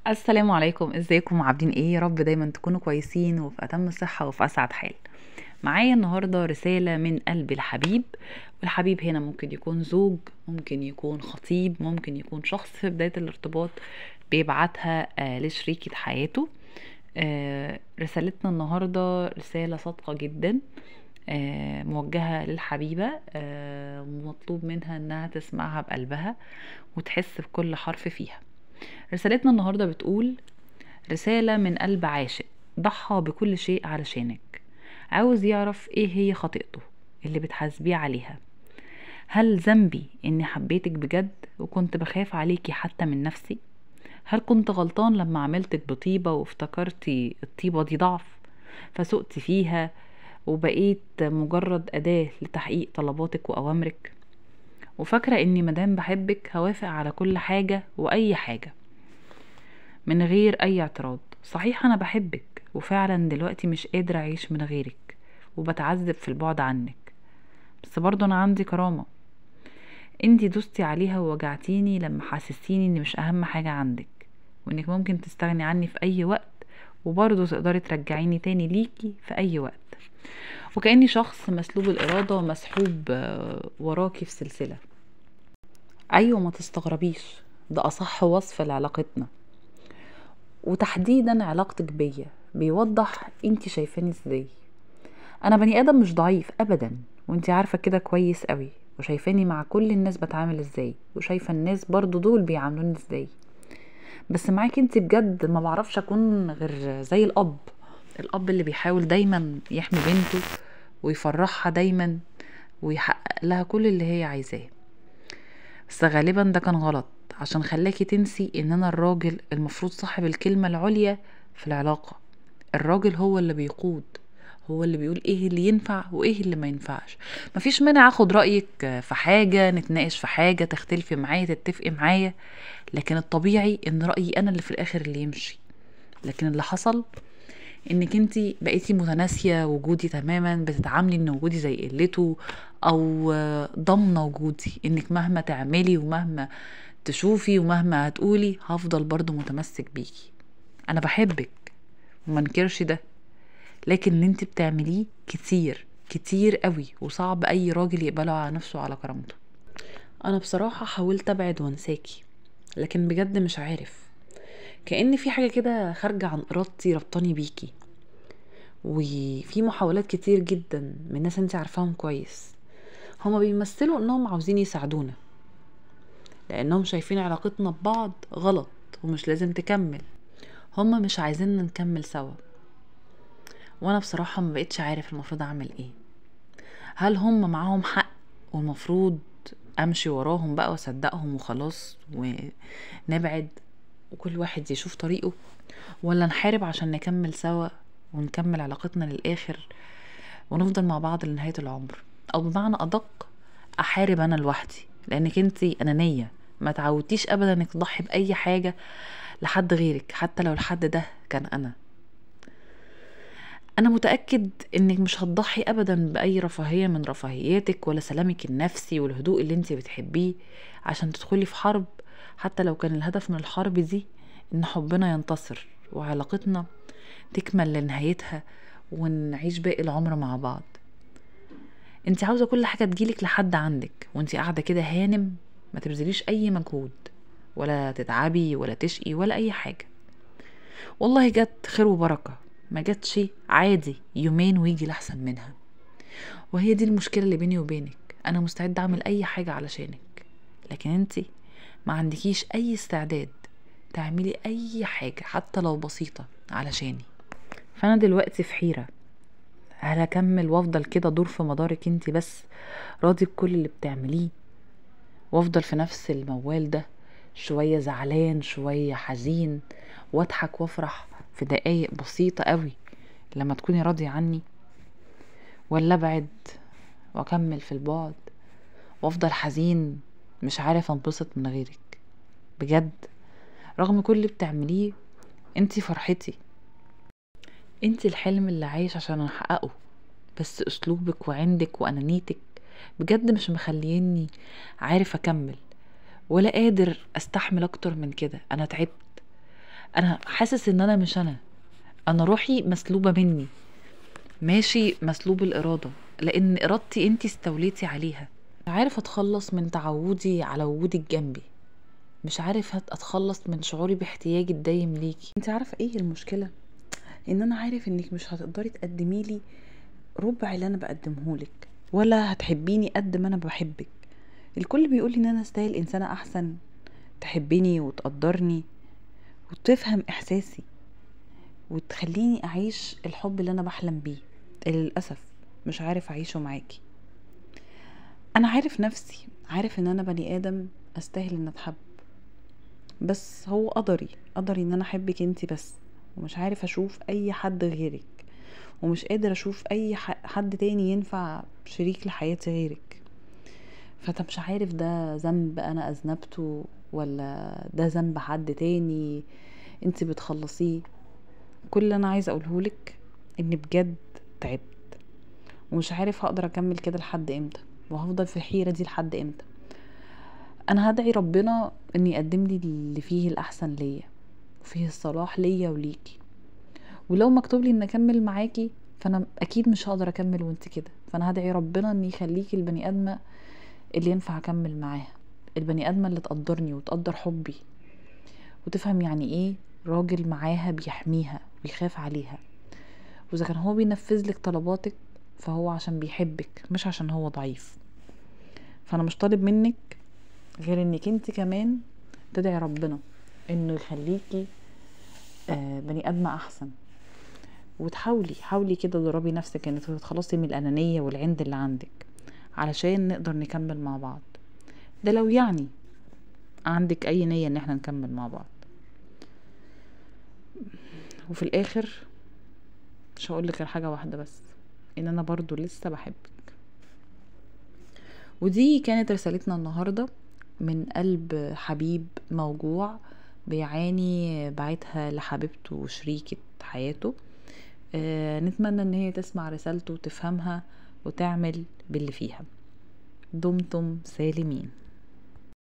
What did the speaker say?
السلام عليكم، ازيكم؟ عاملين ايه؟ يا رب دايما تكونوا كويسين وفي اتم صحة وفي اسعد حال. معايا النهاردة رسالة من قلب الحبيب، والحبيب هنا ممكن يكون زوج، ممكن يكون خطيب، ممكن يكون شخص في بداية الارتباط بيبعتها لشريكة حياته. رسالتنا النهاردة رسالة صادقة جدا، موجهة للحبيبة، ومطلوب منها انها تسمعها بقلبها وتحس بكل حرف فيها. رسالتنا النهاردة بتقول: رسالة من قلب عاشق ضحى بكل شيء علشانك، عاوز يعرف ايه هي خطيئته اللي بتحاسبيه عليها. هل ذنبي اني حبيتك بجد وكنت بخاف عليكي حتى من نفسي؟ هل كنت غلطان لما عملتك بطيبة وافتكرتي الطيبة دي ضعف فسقت فيها وبقيت مجرد أداة لتحقيق طلباتك وأوامرك؟ وفاكرة اني مدام بحبك هوافق على كل حاجة وأي حاجة من غير أي اعتراض. صحيح أنا بحبك وفعلا دلوقتي مش قادرة أعيش من غيرك وبتعذب في البعد عنك، بس برضو أنا عندي كرامة. انتي دوستي عليها ووجعتيني لما حسستيني اني مش أهم حاجة عندك، وانك ممكن تستغني عني في أي وقت وبرضو تقدري ترجعيني تاني ليكي في أي وقت، وكأني شخص مسلوب الإرادة ومسحوب وراكي في سلسلة. أيوة، ما تستغربيش، ده أصح وصف لعلاقتنا، وتحديدا علاقتك بيا بيوضح انتي شايفاني ازاي. انا بني ادم مش ضعيف ابدا، وانتي عارفة كده كويس قوي، وشايفاني مع كل الناس بتعامل ازاي، وشايفة الناس برضو دول بيعاملوني ازاي. بس معاكي انتي بجد ما بعرفش اكون غير زي الاب اللي بيحاول دايما يحمي بنته ويفرحها دايما ويحقق لها كل اللي هي عايزاه. بس غالبا ده كان غلط، عشان خلاكي تنسي ان انا الراجل المفروض صاحب الكلمة العليا في العلاقة. الراجل هو اللي بيقود، هو اللي بيقول ايه اللي ينفع وايه اللي ما ينفعش. مفيش مانع اخد رأيك في حاجة، نتناقش في حاجة، تختلفي معايا، تتفقي معايا، لكن الطبيعي ان رأيي انا اللي في الاخر اللي يمشي. لكن اللي حصل انك انتي بقيتي متناسية وجودي تماما، بتتعاملي ان وجودي زي قلته او ضامنة وجودي، انك مهما تعملي ومهما تشوفي ومهما هتقولي هفضل برضو متمسك بيكي. انا بحبك وما انكرش ده، لكن اللي انت بتعمليه كتير كتير قوي، وصعب اي راجل يقبله على نفسه وعلى كرامته. انا بصراحة حاولت ابعد وانساكي، لكن بجد مش عارف، كأن في حاجة كده خارجة عن ارادتي ربطاني بيكي. وفي محاولات كتير جدا من ناس انت عارفاهم كويس، هما بيمثلوا انهم عاوزين يساعدونا لانهم شايفين علاقتنا ببعض غلط ومش لازم تكمل، هما مش عايزيننا نكمل سوا. وانا بصراحة ما بقتش عارف المفروض اعمل ايه. هل هما معاهم حق والمفروض امشي وراهم بقى واصدقهم وخلاص ونبعد وكل واحد يشوف طريقه، ولا نحارب عشان نكمل سوا ونكمل علاقتنا للآخر ونفضل مع بعض لنهاية العمر؟ او بمعنى ادق، احارب انا لوحدي، لانك انتي انانية، ما تعودتيش ابدا انك تضحي باي حاجة لحد غيرك، حتى لو الحد ده كان انا. انا متأكد انك مش هتضحي ابدا باي رفاهية من رفاهياتك ولا سلامك النفسي والهدوء اللي انتي بتحبيه عشان تدخلي في حرب، حتى لو كان الهدف من الحرب دي ان حبنا ينتصر وعلاقتنا تكمل لنهايتها ونعيش باقي العمر مع بعض. انت عاوزة كل حاجة تجيلك لحد عندك وانت قاعدة كده هانم، ما تبذليش اي مجهود ولا تتعبي ولا تشقي ولا اي حاجة. والله جت خير وبركة، ما جتش عادي، يومين ويجي لأحسن منها. وهي دي المشكلة اللي بيني وبينك، انا مستعدة اعمل اي حاجة علشانك، لكن انت ما عندكيش اي استعداد تعملي اي حاجة حتى لو بسيطة علشاني. فانا دلوقتي في حيرة، هل اكمل وافضل كده دور في مدارك انتي بس راضي بكل اللي بتعمليه، وافضل في نفس الموال ده، شوية زعلان شوية حزين، واضحك وافرح في دقايق بسيطة قوي لما تكوني راضية عني، ولا ابعد واكمل في البعد وافضل حزين مش عارف انبسط من غيرك؟ بجد رغم كل اللي بتعمليه انتي فرحتي، انتي الحلم اللي عايش عشان احققه، بس اسلوبك وعندك وانانيتك بجد مش مخليني عارف اكمل ولا قادر استحمل اكتر من كده. انا تعبت، انا حاسس ان انا مش انا روحي مسلوبة مني، ماشي مسلوب الارادة، لان ارادتي انتي استوليتي عليها. مش عارف اتخلص من تعودي على وجودك جنبي، مش عارف اتخلص من شعوري باحتياجي الدايم ليكي. انت عارفه ايه المشكلة؟ ان انا عارف انك مش هتقدري تقدمي لي ربع اللي انا بقدمهولك، ولا هتحبيني قد ما انا بحبك. الكل بيقولي ان انا استاهل انسانه احسن تحبني وتقدرني وتفهم احساسي وتخليني اعيش الحب اللي انا بحلم بيه، اللي للاسف مش عارف اعيشه معاكي. انا عارف نفسي، عارف ان انا بني ادم استاهل ان اتحب، بس هو قدري ان انا احبك انتي بس، ومش عارف اشوف اي حد غيرك، ومش قادر اشوف اي حد تاني ينفع شريك لحياتي غيرك. فانت مش عارف ده ذنب انا اذنبته ولا ده ذنب حد تاني انتي بتخلصيه. كل اللي انا عايزه اقولهولك ان بجد تعبت، ومش عارف هقدر اكمل كده لحد امتى، وهفضل في الحيرة دي لحد امتى. انا هدعي ربنا ان يقدم لي اللي فيه الاحسن ليا وفيه الصلاح ليا وليكي، ولو مكتوب لي ان اكمل معاكي فانا اكيد مش هقدر اكمل وانت كده. فانا هدعي ربنا ان يخليكي البني ادمه اللي ينفع اكمل معاها، البني ادمه اللي تقدرني وتقدر حبي وتفهم يعني ايه راجل معاها بيحميها ويخاف عليها. واذا كان هو بينفذ لك طلباتك فهو عشان بيحبك مش عشان هو ضعيف. فانا مش طالب منك غير انك انت كمان تدعي ربنا انه يخليكي بني ادمه احسن، وتحاولي حاولي كده تضربي نفسك ان تتخلصي من الانانية والعند اللي عندك علشان نقدر نكمل مع بعض. ده لو يعني عندك اي نيه ان احنا نكمل مع بعض. وفي الاخر مش هقول لك غير حاجة واحدة بس، ان انا برضو لسه بحبك. ودي كانت رسالتنا النهارده من قلب حبيب موجوع بيعاني، بعتها لحبيبته وشريكة حياته. نتمنى ان هي تسمع رسالته وتفهمها وتعمل باللي فيها. دمتم سالمين.